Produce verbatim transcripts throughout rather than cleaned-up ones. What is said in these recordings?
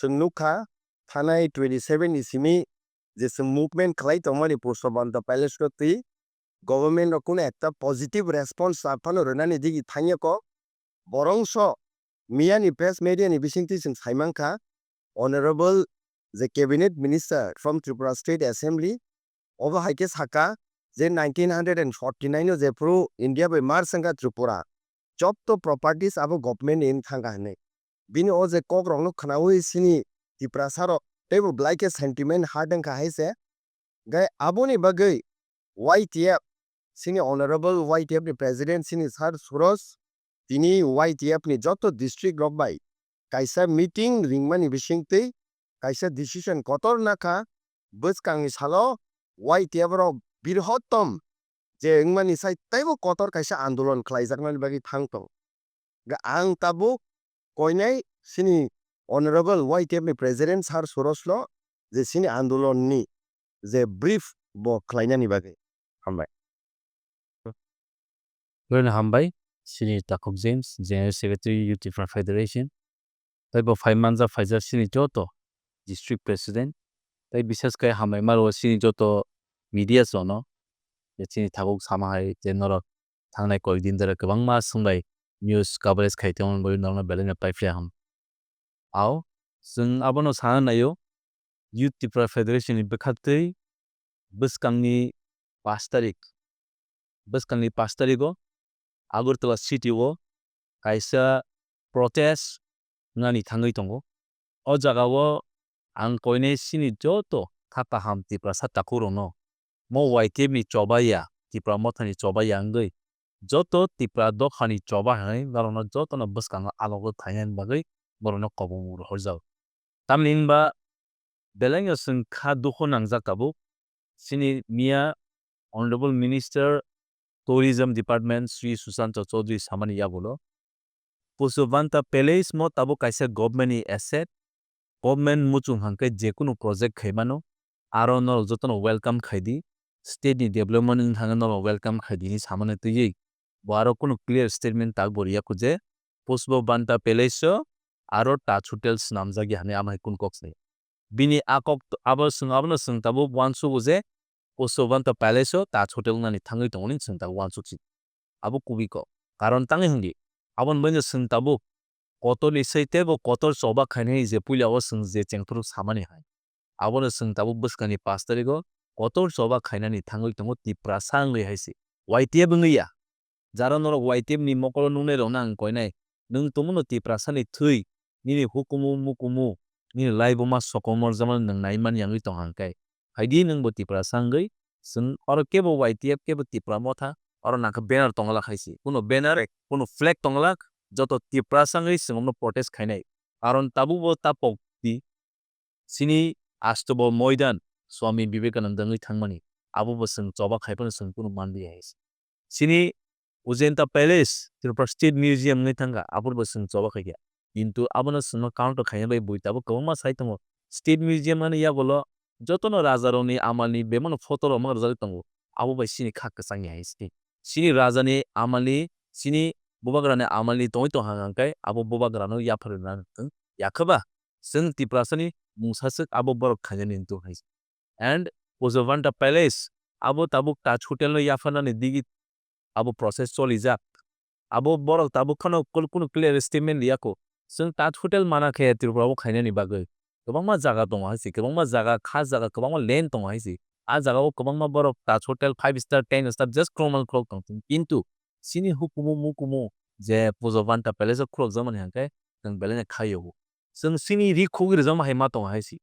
Chwng nukha, thanai twenty seven ni simi je chwng movement khlai tongmani Pushpabanta Palace o twi government rok kunu ekta positive response sa phano rwnani digi thangya kok. Borongso miyani press media ni bisingtwi chwng saimankha, Honorable je Cabinet Minister from Tripura State Assembly, obo hai khe saka je nineteen hundred and forty nine o jephru India bai merge wngkha Tripura, jotto properties abo government ni wng thangkha hinwi. Bini o je kok rokno khnaui sini Tiprasa rok teibo belai khe sentiment hurt wngkha hai se. Gai aboni bagwi Y T F, sini Honorable Y T F ni President sini Sir Suraj, tini Y T F ni joto district rok bai kaisa meeting ringmani bisingtwi kaisa decision kotor nakha, bwskangni salo Y T F rok birhottom je wngmani sai teibo kotor kaisa andolon khlaijaknani bagwi thang tong. Ga ang tabuk koinai sini Honorable Y T F ni President Sir Suraj no je sini andolon ni je brief bo khlainani bagwi. Hambai. Belai no hambai, sini Takhuk James, General Secretary, Youth Tripura Federation. Tai bo phai manjak phaijak sini joto District President. Tai bisas khe hambai maro sini joto media sono. Je sini tabuk sama hai je norok thangnai koi din dara kwbangma swngbai news coverage khai tongmani bagwi norokno belai no paiphlai ham. Ao, chwng abono sana naio, Youth Tripura Federation ni bwkhaktwi bwskangni pash tarik, bwskangni pash tarigo Agartala city o kaisa protest wngnani thangwi tongo. O jagao ang koinai sini joto kha kaham Tiprasa takhukrokno mo Y T F ni choba ya, Tipra mothani choba ya wngwi joto Tipra dophani choba hinwi norokno jotono bwskango alogwi phainani bagwi borokno kobong rohorjago. Tamni hwnba belai no chwng kha dukhu nangjak tabuk. Chini miya Honorable Minister Tourism Department Shri Sushanta Chaudhary samani yagulo Pushpabanta Palace mo tabuk kaisa government ni asset, government muchung hwnkhe jekunu project khaimano, aro norok jotono welcome khaidi, state ni development wng thangkhe norok welcome khaidi hinwi samani twiwi bo aro kunu clear statement tak bo riya kho je Pushpabanta Palace o aro Taj Hotel swnamjakya hinwi ama hai kunu kok saya. Bini a kok abo chwng abono chwng tabuk uansugo je Pushpabanta Palace o Taj Hotel wngnani thangwi tongo hinwi chwng tabuk uansuk si. Abo kubui kok. Karon tangwi hwngdi, aboni bagwino chwng tabuk kotorni sai teibo kotor choba khainai je puila o chwng je chengthuru samani hai. Abono chwng tabuk bwskangni pash tarigo kotor choba khainani thangwi tongo Tiprasa wngwi hai se. Y T F wngwi ya. Jara norok Y T F ni mokolo nuknai rokno ang koinai. Nwng tongmano Tiprasa ni thwi, nini hukumu mukumu, nini laibuma sokomorjakmano nwng naimani wngwi tong hang khe. Phaidi nwngbo Tiprasa wngwi, chwng oro kebo Y T F kebo Tipra motha, oro nangkhe banner tongla hai se. Kuno banner, kuno flag tongla, joto Tiprasa wngwi chwng omno protest khainai. Karon tabukbo ta pokdi, chini astobo moidan Swami Vivekananda wngwi thangmani, abobo chwng choba khai phano chwng kunu manliya hai se. Chini Ujanta Palace, Tripura State Museum wngwi thangkha, aphuru bo chwng choba khaikha. Kintu abono chwngno counter khaina bai bui tabuk kwbangma sai tongo. State Museum ani yagulo jotono rajarokni amalni bemano photo rok mangrwjagwi tongo. Abo bai chini kha kwchangya hai se. Chini rajani amalni, chini bubagrani amalni tongwi tongha hwnkhe abo bubagrano yapharwi rwna wng yakhe ba chwng Tiprasani mungsaswk abo borok khainani wng tong hai se. And Pushpabanta Palace abo tabuk Taj Hotel no yapharnani digi abo process cholijak. Abo borok tabuk phano kul-, kunu clear statement riyakho. Chwng Taj Hotel mana khe Tripura o khainani bagwi kwbangma jaga tongo hai se, kwbangma jaga, kha jaga, kwbangma land tongo hai se. A jaga o kwbangma borok Taj Hotel five star, ten star just khulokmani khulok tong thung. Kintu chini hukumu mukumu je Pushpabanta Palace o khulokjakmani hwnkhe chwng belai no khaio. Chwng chini ri khugwi rwjakma hai ma tongo hai se.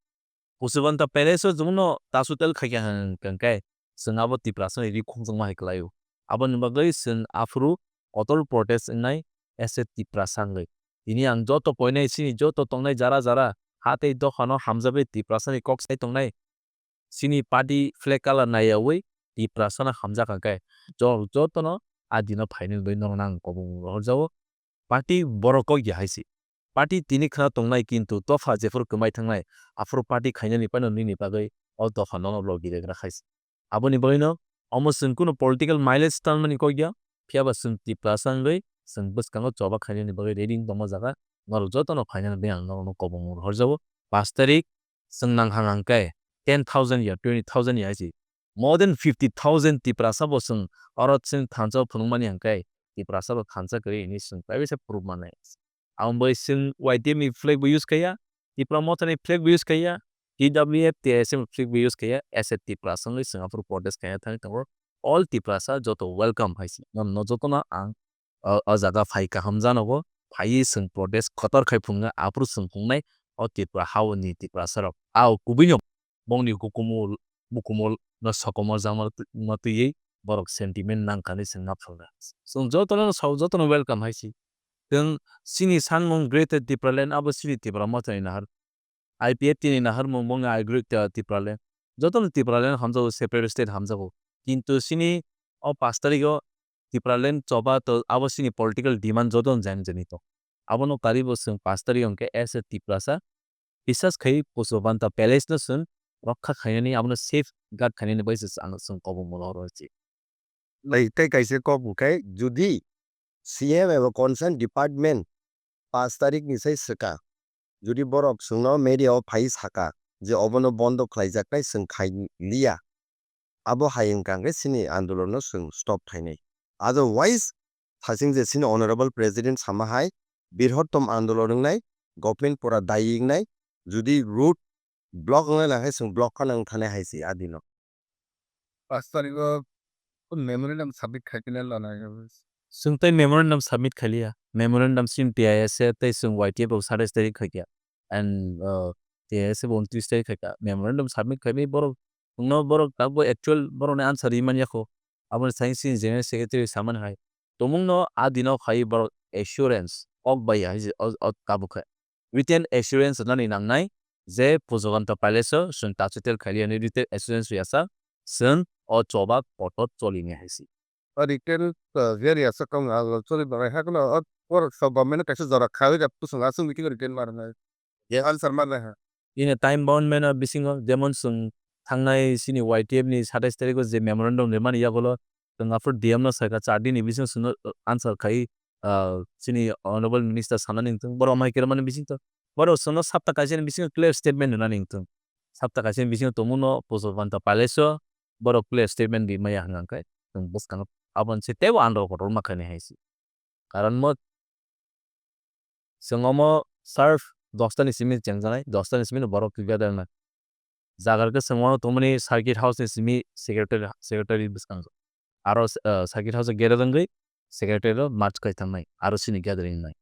Pushpabanta Palace o chwngno Taj Hotel khaikha hwnkhe chwng abo Tiprasani ri khumjakma hai kwlaio. Aboni bagwi chwng aphuru kotor protest wngnai as a Tiprasa wngwi. Tini ang joto koinai chini joto tongnai jara jara ha tei dophano hamjakwi Tiprasani kok sai tongnai. Chini party flag colour naiyawi Tiprasano hamjak hwnkhe jor jotono a dino phainani bagwi norokno ang kobong rohorjago. Party borok kok ya hai se. Party tini khna tongnai kintu dopha jephuru kwmai thangnai aphuru party khainani phano nini bagwi o dopha nono logi regra hai se. Aboni bagwino omo chwng kunu political mileage tanmani kok ya, phiyaba chwng Tiprasa wngwi chwng bwskango choba khainani bagwi ready wng tongma jaga norok jotono phainani bagwi ang norokno kobong rohorjago. Pash tarik chwng nang hang hang khe ten thousand ya, twenty thousand ya hai se. More than fifty thousand Tiprasa bo chwng oro chwng thansa phunukmani hang khe Tiprasa bo thansa kwrwi hinwi chwng bai bai se proof manai. Aboni bagwi chwng Y T F ni flag bo use khaiya, Tipra Motha ni flag bo use khaiya, T W F, T S F ni flag bo use khaiya, as a Tiprasa wngwi chwng aphuru protest khaina thangwi tongo. All Tiprasa joto welcome hai se. Nono jotono ang o, o jaga phai kaham janogo, phaiwi chwng protest kotor khai phunuknai, aphuru chwng phunuknai, o Tripura haoni Tiprasa rok. Ao kubui no bongni hukumu, bukumu no sokomor jama twi-, ma twiwi borok sentiment nangkha hinwi chwng ma phalnai. Chwng jotono no sao, jotono welcome hai se. Chwng chini sanmung Greater Tipraland abo chini Tipra Mothani nahar. I P F T ni naharmung bongni I Greater Tipraland. Jotono Tipraland hamjago, separate state hamjago. Kintu chini o pash tarigo Tipraland choba to abo chini political demand jotono jani jani tong. Abono karibo chwng pash tarik hwnkhe as a Tiprasa bisas khai Pushpabanta Palace no chwng rokha khainani, abono safe guard khainani bai se ang chwng kobongma oro se. Lai tei kaisa kok hwnkhe, judi C M eba concern department pash tarik ni sai swkang, judi borok chwngno media o phai saka je obono bondo khlaijaknai chwng khai liya, abo hai wngkha hwnkhe chini andolon no chwng stop khainai. Otherwise, thasing je chini honorable president sama hai birhottom andolon wngnai, government pura dayi wngnai, judi road block wngnai lang khe chwng block khana wngthanai hai se adino. Pash tarigo memorandum submit khai khe lana. Chwng tei memorandum submit khai liya. Memorandum chini T I S F tei chwng Y T F rok satais tarik khai kha. And, uh, T I S F bo untris tarik khai kha. Memorandum submit khai bai borok, no borok takbo actual borokni answer ri man yakho. Aboni thani chini General Secretary samani hai. Tumungno a dino khai borok assurance kok bai ya hai se o, o tabuk khe. Written assurance rwnani nangnai je Pushpabanta Palace o chwng tachitel khailiya hinwi written assurance rwya sa, chwng o choba kotor choli nai hai se. O written, uh, je rwya sa kong ang choli barai ha kono o borok sok government kaisa jora khawi jak pusung aswk meeting written ma rwnai. Yes. Answer ma rwnai ha. Ini time bound mano bisingo jemon chwng thangnai chini Y T F ni satais tarikh o je memorandum rimani yagulo chwng aphuru D M no sai kha, char din ni bisingo chwngno, uh, answer khai, uh, chini honorable minister sanani wngthung, borok amai khe rwmani bisingtwi, borok chwngno sapta kaisani bisingo clear statement rwnani wngthung. Sapta kaisani bisingo tongmungno Pushpabanta Palace o borok clear statement rimaya hwnkha khe chwng bwskango aboni se teibo andro kotor ma khainai hai se. Karon mo chwng omo sharp dosta ni simi chengjanai, dosta ni simi no borok gather wngnai. Jaga khe chwng uano tongmani circuit house ni simi secretary, secretary bwskango. Aro, uh, circuit house o gather wngwi secretary o march khai thangnai, aro chini gathering wngnai.